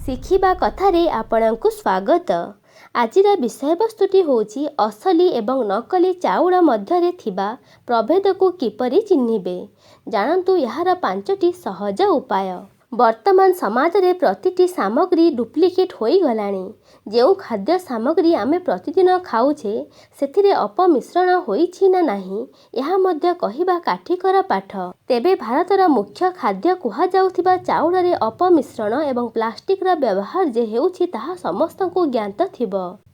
ଶିଖିବା କଥାରେ ଆପଣଙ୍କୁ ସ୍ୱାଗତ। ଆଜିର ବିଷୟବସ୍ତୁଟି ହେଉଛି ଅସଲି ଏବଂ ନକଲି ଚାଉଳ ମଧ୍ୟରେ ଥିବା ପ୍ରଭେଦକୁ କିପରି ଚିହ୍ନିବେ। ଜାଣନ୍ତୁ ଏହାର ପାଞ୍ଚଟି ସହଜ ଉପାୟ। ବର୍ତ୍ତମାନ ସମାଜରେ ପ୍ରତିଟି ସାମଗ୍ରୀ ଡୁପ୍ଲିକେଟ୍ ହୋଇଗଲାଣି। ଯେଉଁ ଖାଦ୍ୟ ସାମଗ୍ରୀ ଆମେ ପ୍ରତିଦିନ ଖାଉଛେ, ସେଥିରେ ଅପମିଶ୍ରଣ ହୋଇଛି ନା ନାହିଁ, ଏହା ମଧ୍ୟ କହିବା କାଠିକର ପାଠ। ତେବେ ଭାରତର ମୁଖ୍ୟ ଖାଦ୍ୟ କୁହାଯାଉଥିବା ଚାଉଳରେ ଅପମିଶ୍ରଣ ଏବଂ ପ୍ଲାଷ୍ଟିକର ବ୍ୟବହାର ଯେ ହେଉଛି, ତାହା ସମସ୍ତଙ୍କୁ ଜ୍ଞାତ ଥିବ।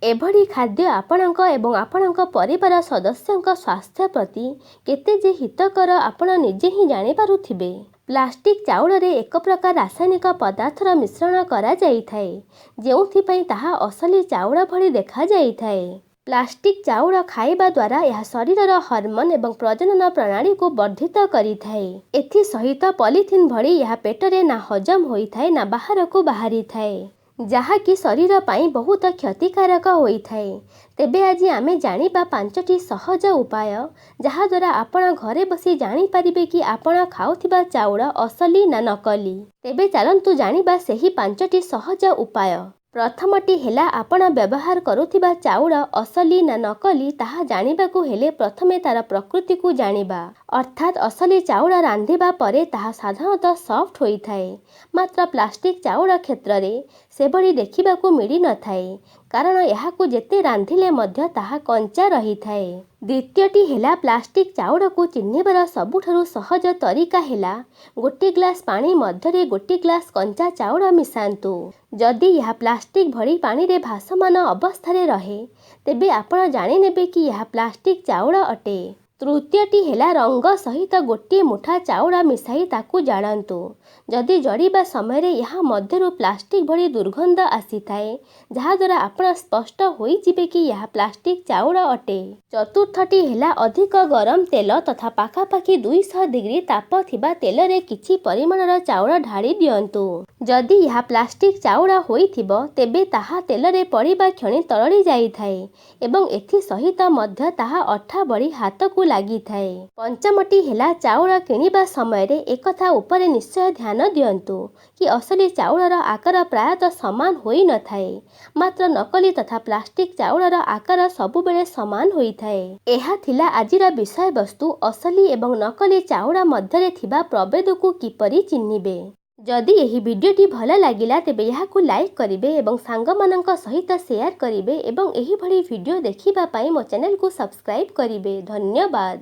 ଏଭଳି ଖାଦ୍ୟ ଆପଣଙ୍କ ଏବଂ ଆପଣଙ୍କ ପରିବାର ସଦସ୍ୟଙ୍କ ସ୍ୱାସ୍ଥ୍ୟ ପ୍ରତି କେତେ ଯେ ହିତକର, ଆପଣ ନିଜେ ହିଁ ଜାଣିପାରୁଥିବେ। ପ୍ଲାଷ୍ଟିକ ଚାଉଳରେ ଏକ ପ୍ରକାର ରାସାୟନିକ ପଦାର୍ଥର ମିଶ୍ରଣ କରାଯାଇଥାଏ, ଯେଉଁଥିପାଇଁ ତାହା ଅସଲି ଚାଉଳ ଭଳି ଦେଖାଯାଇଥାଏ। ପ୍ଲାଷ୍ଟିକ ଚାଉଳ ଖାଇବା ଦ୍ୱାରା ଏହା ଶରୀରର ହରମୋନ୍ ଏବଂ ପ୍ରଜନନ ପ୍ରଣାଳୀକୁ ବର୍ଦ୍ଧିତ କରିଥାଏ। ଏଥିସହିତ ପଲିଥିନ୍ ଭଳି ଏହା ପେଟରେ ନା ହଜମ ହୋଇଥାଏ, ନା ବାହାରକୁ ବାହାରିଥାଏ, ଯାହାକି ଶରୀର ପାଇଁ ବହୁତ କ୍ଷତିକାରକ ହୋଇଥାଏ। ତେବେ ଆଜି ଆମେ ଜାଣିବା ପାଞ୍ଚଟି ସହଜ ଉପାୟ, ଯାହାଦ୍ୱାରା ଆପଣ ଘରେ ବସି ଜାଣିପାରିବେ କି ଆପଣ ଖାଉଥିବା ଚାଉଳ ଅସଲି ନା ନକଲି। ତେବେ ଚାଲନ୍ତୁ ଜାଣିବା ସେହି ପାଞ୍ଚଟି ସହଜ ଉପାୟ। ପ୍ରଥମଟି ହେଲା, ଆପଣ ବ୍ୟବହାର କରୁଥିବା ଚାଉଳ ଅସଲି ନା ନକଲି ତାହା ଜାଣିବାକୁ ହେଲେ ପ୍ରଥମେ ତାର ପ୍ରକୃତିକୁ ଜାଣିବା। ଅର୍ଥାତ୍ ଅସଲି ଚାଉଳ ରାନ୍ଧିବା ପରେ ତାହା ସାଧାରଣତଃ ସଫ୍ଟ ହୋଇଥାଏ, ମାତ୍ର ପ୍ଲାଷ୍ଟିକ ଚାଉଳ କ୍ଷେତ୍ରରେ ସେଭଳି ଦେଖିବାକୁ ମିଳିନଥାଏ, କାରଣ ଏହାକୁ ଯେତେ ରାନ୍ଧିଲେ ମଧ୍ୟ ତାହା କଞ୍ଚା ରହିଥାଏ। ଦ୍ୱିତୀୟଟି ହେଲା, ପ୍ଲାଷ୍ଟିକ ଚାଉଳକୁ ଚିହ୍ନିବାର ସବୁଠାରୁ ସହଜ ତରିକା ହେଲା ଗୋଟିଏ ଗ୍ଲାସ୍ ପାଣି ମଧ୍ୟରେ ଗୋଟିଏ ଗ୍ଲାସ୍ କଞ୍ଚା ଚାଉଳ ମିଶାନ୍ତୁ। ଯଦି ଏହା ପ୍ଲାଷ୍ଟିକ ଭଳି ପାଣିରେ ଭାସମାନ ଅବସ୍ଥାରେ ରହେ, ତେବେ ଆପଣ ଜାଣିନେବେ କି ଏହା ପ୍ଲାଷ୍ଟିକ ଚାଉଳ ଅଟେ। ତୃତୀୟଟି ହେଲା, ରଙ୍ଗ ସହିତ ଗୋଟିଏ ମୁଠା ଚାଉଳ ମିଶାଇ ତାକୁ ଜାଳନ୍ତୁ। ଯଦି ଜଳିବା ସମୟରେ ଏହା ମଧ୍ୟରୁ ପ୍ଲାଷ୍ଟିକ ଭଳି ଦୁର୍ଗନ୍ଧ ଆସିଥାଏ, ଯାହାଦ୍ୱାରା ଆପଣ ସ୍ପଷ୍ଟ ହୋଇଯିବେ କି ଏହା ପ୍ଲାଷ୍ଟିକ ଚାଉଳ ଅଟେ। ଚତୁର୍ଥଟି ହେଲା, ଅଧିକ ଗରମ ତେଲ ତଥା ପାଖାପାଖି 200 ଡିଗ୍ରୀ ତାପ ଥିବା ତେଲରେ କିଛି ପରିମାଣର ଚାଉଳ ଢାଳି ଦିଅନ୍ତୁ। ଯଦି ଏହା ପ୍ଲାଷ୍ଟିକ ଚାଉଳ ହୋଇଥିବ, ତେବେ ତାହା ତେଲରେ ପଡ଼ିବା କ୍ଷଣି ତରଳି ଯାଇଥାଏ ଏବଂ ଏଥିସହିତ ମଧ୍ୟ ତାହା ଅଠା ଭଳି ହାତକୁ ଲାଗିଥାଏ। ପଞ୍ଚମଟି ହେଲା, ଚାଉଳ କିଣିବା ସମୟରେ ଏକଥା ଉପରେ ନିଶ୍ଚୟ ଧ୍ୟାନ ଦିଅନ୍ତୁ କି ଅସଲି ଚାଉଳର ଆକାର ପ୍ରାୟତଃ ସମାନ ହୋଇନଥାଏ, ମାତ୍ର ନକଲି ତଥା ପ୍ଲାଷ୍ଟିକ ଚାଉଳର ଆକାର ସବୁବେଳେ ସମାନ ହୋଇଥାଏ। ଏହା ଥିଲା ଆଜିର ବିଷୟବସ୍ତୁ, ଅସଲି ଏବଂ ନକଲି ଚାଉଳ ମଧ୍ୟରେ ଥିବା ପ୍ରଭେଦକୁ କିପରି ଚିହ୍ନିବେ। ଯଦି ଏହି ଭିଡ଼ିଓଟି ଭଲ ଲାଗିଲା, ତେବେ ଏହାକୁ ଲାଇକ୍ କରିବେ ଏବଂ ସାଙ୍ଗମାନଙ୍କ ସହିତ ସେୟାର କରିବେ ଏବଂ ଏହିଭଳି ଭିଡ଼ିଓ ଦେଖିବା ପାଇଁ ମୋ ଚ୍ୟାନେଲକୁ ସବସ୍କ୍ରାଇବ୍ କରିବେ। ଧନ୍ୟବାଦ।